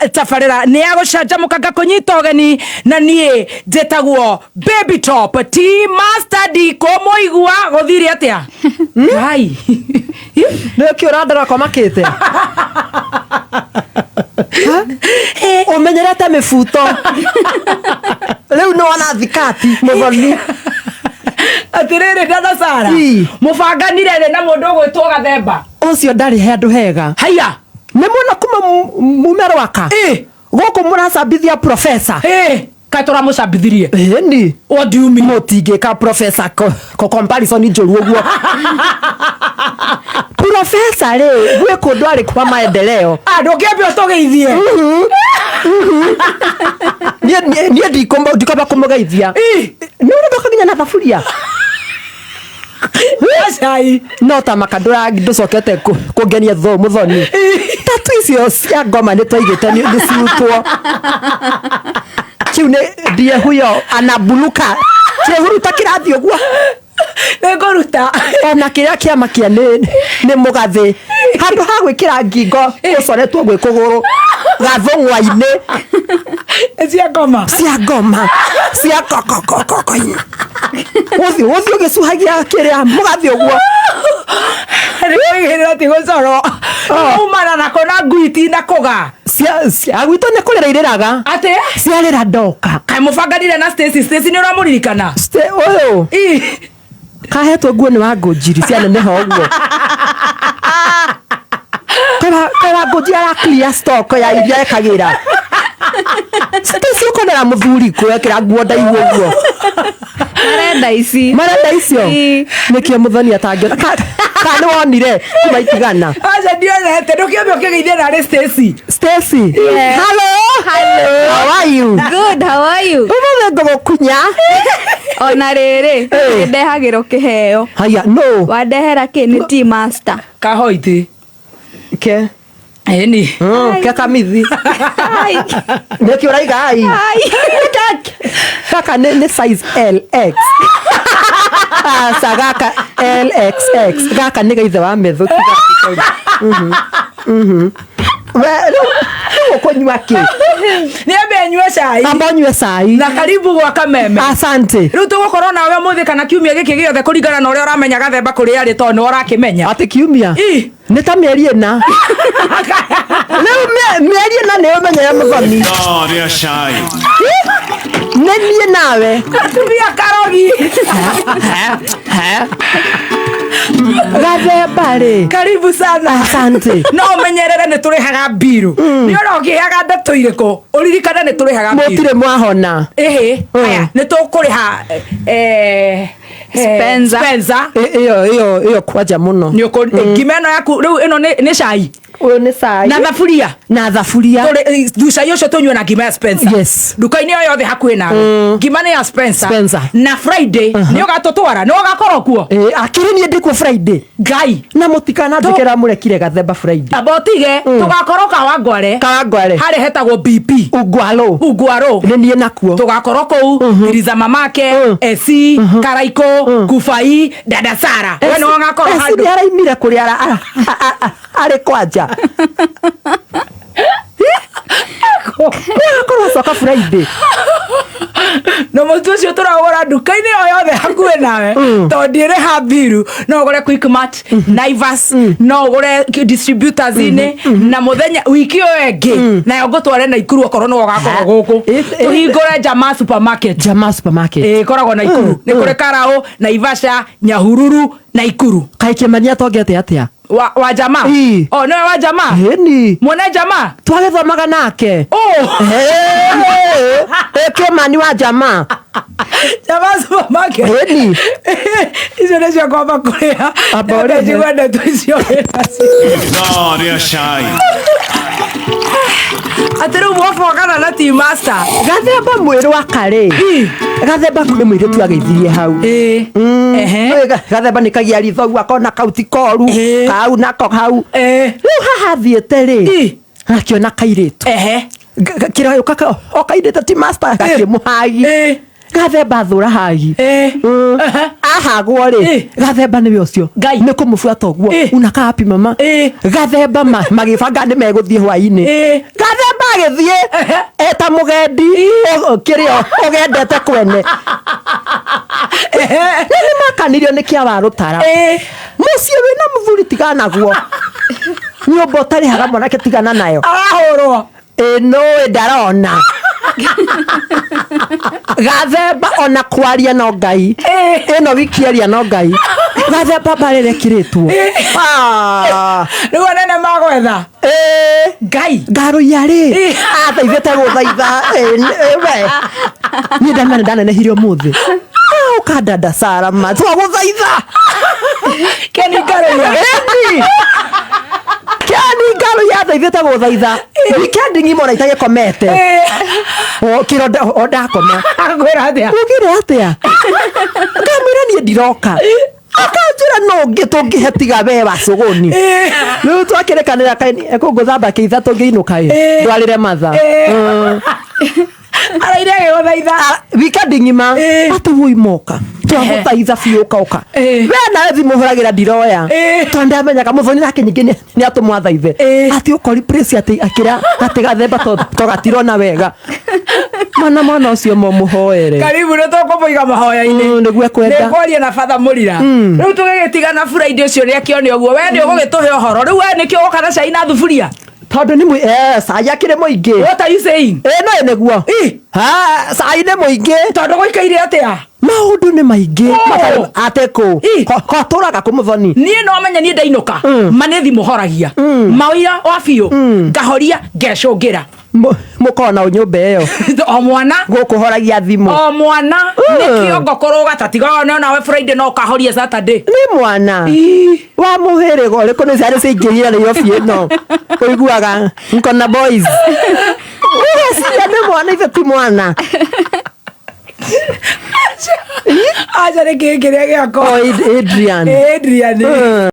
Tabarĩra nĩ ya gũcanjamũka ngakũnyita ũgeni na niĩ njĩtagwo Baby Top T Master D kũmũigua gũthire atĩa Ngai. Nä kä å randora komakä te å menyerete mä buto rä u nä wona thikati må thoni. Atĩrĩrĩ dada Sara, Ii. mũbanganire rĩ na mũndũ ũgwĩtwo Gathemba? Å cio ndarä handå hega. Haiya. Nä muona kuma mume rwaka gå kå må racambithia profesa. Ĩ, kaĩ tũramũcambithirie? Ĩni. What do you mean? Må tingä ka profesa ko comparison njå ru å guo. Profesa rä gwä kå ndå arä kwa maendeleo. Ah, ndũngĩambia ũtũgeithie. Niä ndikomba kå må geithia. Ĩ. Nä å rä nginya na thaburia. Cai. No ta maka ndå cokete kå ngenia thå må thoni tatu icio cia ngoma nä twaigä te nä cirutwo kä u nä ndie huyo anabuluka kä huruta kä rathiä å guo. Nĩ ngũruta. Ona kä rä a kä amakia nä må gathä handå ha gwä kä ra ngingo å coretwo gwä kå gå rå gathång'wa-inä. Nĩ cia ngoma. Cia ngoma cia kokokokoko å thiä å gä cuhagia kä rä a må gathä å guo. Nĩ kũigĩrĩra ti gũcorwo. Umana nako na ngui itinakũga. Cia gwitå nä kå rä ra irä raga. Atĩ? Ciarä ra ndoka. Kaĩ mũbanganire na Stacy? Stacy nĩ ũramũririkana? Å yå. Ĩ. Kahetwo nguo nä wa ngå njiri cianeneha å guo kawa ngå njiri ara clear stock ya iria ekagä ra. Stacy ũkonera mũthuri kwekĩra nguo ndaihu ũguo. Marenda ici. Marenda icio. Ĩ. Nĩkĩo mũthoni atangĩona ka nĩ wonire kuma itigana. Aca, ndionete. Ndũkĩambe ũkĩgeithie narĩ Stacy. Stacy. Yeah. Hello. Hello. How are you? Good, how are you? Ũmũthĩ ngũgũkunya. Ona rĩrĩ, Ĩ. ndehagĩrwo kĩheo. Haya no. Wandehera kĩ? Nĩ tea master. Kahoiti. Ke. Ĩni. Ke kamithi. Ai. Nĩkĩ ũraiga ai? Ai. Gaka nĩ size LX. Aca, gaka LXX. Gaka nĩ gaithe wa metho. We rĩu ũkũnyua kĩ? Nĩ ambe anyue cai. Amba ũnyue cai. Na karibu gwa Kameme. Asante. Rĩu tũgũkorwo nawe ũmũthĩ kana kiumia gĩkĩ gĩothe kũringana na ũrĩa ũramenya Gathemba kũrĩa arĩ tondũ nĩwe ũrakĩmenya. Atĩ kiumia? Ĩ. Nĩ ta mĩeri 4 rĩu, mĩeri 4 nĩ ũmenyere mũthoni. Ithaa rĩa cai. Nĩ niĩ nawe. Atumia karogi. Gathemba rĩ. Karibu sana. Asante. No ũmenyerere nĩ tũrĩhaga mbiru. Nĩ ona ũkĩheaga ndeto irĩkũ ũririkane nĩ tũrĩhaga mbiru. Mũtirĩ mwahona. Ĩhĩ. Aya nĩ tũkũrĩha Spencer. Spencer. Ĩyo kwanja mũno. Nĩ ũkũ ngima ĩno yaku rĩu ĩno nĩ cai. Ũyũ nĩ cai. Na thaburia. Na thaburia. Cai ũcio tũnyue na ngima ya Spencer. Yes. Nduka-inĩ o yothe hakuhĩ nawe ngima nĩ ya Spencer. Spencer. Na Friday nĩ ũgatũtwara, nĩ ũgakorwo kuo. Ĩ, akĩrĩ niĩ ndĩkuo Friday. Ngai. Na mũtikananjĩkĩra mũrekire Gathemba Friday. Amba ũtige tũgakorwo Kawangware. Kawangware. Harĩa hetagwo BP. Ungwaro. Ungwaro. Nĩ niĩ nakuo. Tũgakorwo kũu Tiriza mamake ec Karaiko Kubai dada Sara we nĩ ũgakorwo Eci handũ. Nĩ araimire kũrĩa arĩ kwanja nĩ agakorwo acoka Friday. Na mũtu ũcio tũragũra nduka-inĩ o yothe hakuhĩ nawe tondũ ndĩrĩha mbiru. No ũgũre Quickmart, Naivas, no ũgũre distributors-inĩ na mũthenya wiki ĩyo ĩngĩ nayo ngũtware Naikuru okorwo nĩwe ũgakorwo gũkũ. Tũhingũre Jamaa Supermarket. Jamaa Supermarket. Ĩ, ĩkoragwo Naikuru. Nĩ kũrĩ Karaũ, Naivasha, Nyahururu, Naikuru. Kaĩ kĩmani atongete atĩa? Wa jamaa. Ĩ. O nĩwe wa jamaa. Ĩni. Mwene jamaa. Twagĩthomaga nake. Oh. Kĩmani wa jamaa. Jamaa Supermarket. Ĩni. Icio nĩcio ngwamba kũrĩa. Amba ũrĩhe. Njigua ndeto icio wĩnacio. Ithaa rĩa cai. Atĩ rĩu mwabongana na tea master. Gathemba mwĩrũ akarĩ Gathemba kwĩ mũirĩtu ageithirie hau. Ĩ. Ehe. Ĩ, Gathemba nĩ kagia ritho ũguo akona kau ti koru. Kau nako hau. Rĩu haha thiĩte rĩ akĩona kairĩtu. Kĩroyũka o kairĩtu ti master gakĩmũhagi. Gathemba thũra hagi. Ahagwo rĩ, Gathemba nĩwe ũcio. Ngai. Nĩ kũmũbuata ũguo. Unakaa wapi mama? Gathemba magĩbanga nĩ megũthiĩ hwainĩ. Gathemba agĩthiĩ eta mũgendi kĩrĩa ũgendete kwene. Na nĩ makanirio nĩ kĩa warũtara. Mũciĩ wĩna mũthuri tigana naguo. Nyũmba ũtarĩhaga mwanake tigana nayo. Arahũrwo. Ĩnũĩ ndarona Gathemba ona kwaria no Ngai. Ĩno wiki aria no Ngai. Gathemba mbarĩ ĩrekĩrĩtwo. Ah. Rĩu anene magwetha. Ngai. Ngaruiya rĩ, athaithĩte gũthaitha we niĩ ndamena ndanenehire ũmũthĩ. Ah, ũkandanda Sara ma twagũthaitha. Keni Ngaruiya. Ĩni Keni Ngaruiya athaithĩte gũthaitha wikendi ng'ima ona itagĩkomete. O, kĩro o ndakoma. Akwĩra atĩa? Ugire atĩa? Ngamwĩra niĩ ndiroka. Akanjĩra no ũngĩ tũngĩhe tiga we wa cũgũni. Rĩu twakĩrĩkanĩra ekũngũthamba kĩitha tũngĩinũka ĩ. Ndwarĩre matha. Araire agĩgũthaitha. Wikendi ng'ima. Atĩ woi moka. Twagũthaitha biũ ũka ũka. We nawe thimũ hũragĩra ndiroya. Tondũ ndamenyaga mũthoni nake ningĩ nĩ atũmwo athaithe. Atĩ ũkori place atĩ akĩra atĩ Gathemba to gatirona wega. Mana mwana ũcio mũmũhoere. Karibu nĩ tũkũmũiga mahoya-inĩ. Nĩguo ekwenda. Nĩ kwaria na batha mũrira. Rĩu tũgĩgĩtigana Friday ũcio nĩ akĩone ũguo. We nĩ ũgũgĩtũhe ũhoro. Rĩu we nĩkĩo woka na cai na thuburia. Tondũ nĩ cai akĩrĩ mũingĩ. What are you saying? Ĩ no nĩguo. Ha, cai nĩ mũingĩ. Tondũ gũikaire atĩa? Maũndũ nĩ maingĩ. Oh. Atĩ kũ? Kotũraga kũ mũthoni? Niĩ no menye niĩ ndainũka. Ma nĩ thimũ horagia. Mawĩra wa biũ. Ngahoria ngecũngĩra. Mũkona nyũmba ĩyo. O mwana. Gũkũhoragia thimũ. O mwana. Nĩ kĩongo kũrũga ta tiga no nawe Friday no ũkahoria Saturday. Nĩ mwana. Wa mũhĩrĩga ũrĩkũ nĩ ciarĩ ciaingĩrire Nairobi ĩno. Ũiguaga nkona boys. Ũgeciria nĩ mwana ithe ti mwana. Aca nĩ kĩĩ kĩrĩa gĩakwa. O Adrian. Adrian.